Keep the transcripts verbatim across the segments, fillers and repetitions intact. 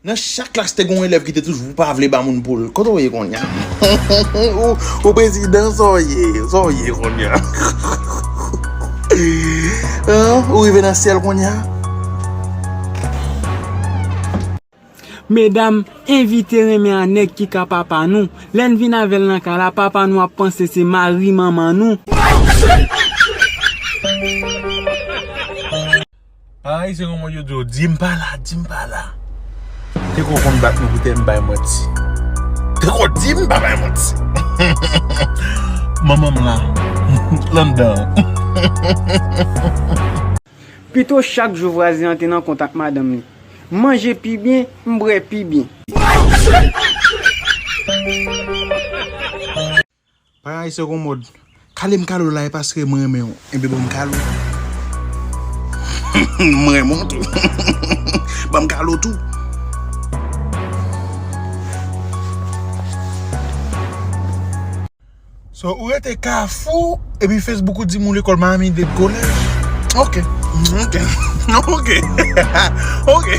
Nan chak klas te gen yon elèv ki te toujou pa vle ba moun pou l. Kote w ye kounye a? Ou, ou prezidan, sa w ye, sa w ye kounye a? Hein? Ou rive nan syèl kounye a? Medam, envite renmen a nèg ki ka papa nou. Lè n vin avè l nan kay la, papa nou ap panse se mari manman nou. Parèy se kòman yo di w, di m pa la, di m pa la. Te ko konn bat mwen poutèt m bay manti. Te ko di m pa bay manti. Manman m la, l anndan. Pito chak jou vwazen an te nan kont ak madanm li. M manje pi byen, m bwè pi byen. Parèy se kòmòd. Kale m kale w la, e paske mwen renmen w. Enben, ban m kale w. Mwen renmen w tou. Ban m kale w tou. So, ou rete Kafou, epi Facebook ou di m ou lekòl Miami-Dade College? Ok. Ok. Ok. Ok.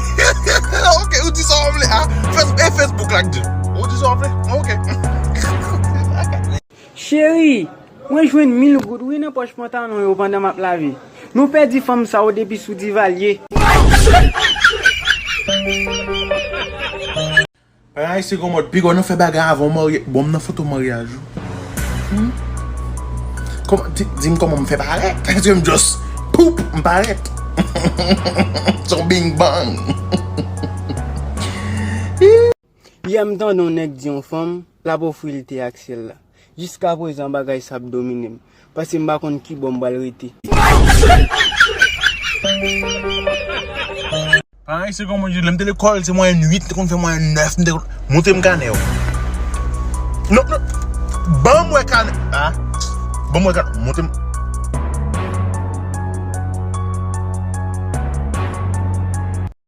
Ok, ou di sa w vle. Ah, Face- e Facebook la k di. Ou di sa w vle. Ok. Cheri, mwen jwenn mil goud wi nan pòch pantalon yo pandan m ap lave. Nou pèdi fanm sa yo depi sou Divalye. Ay, se kòmòd piga w nan fè bagay avan w marye. Bon, m nan foto maryaj ou. Hmm? Kòman, di, di m kòman m fè parèt? Èske m just, poup, m parèt? Se yon bing bang. Yè m tande yon nèg di yon fanm, l ap ofri l tè ak syèl la. Jiskaprezan, bagay sa ap domine m. Paske m pa konn kibò m pral rete. Parèy se kòman di, lè m te lekòl, se mwayèn uit, m te konn fè mwayèn nèf, m te konn, montre m kanè w. Non, non. Ban m wè kanè. Ah. Ban m wè kanè. Montre m.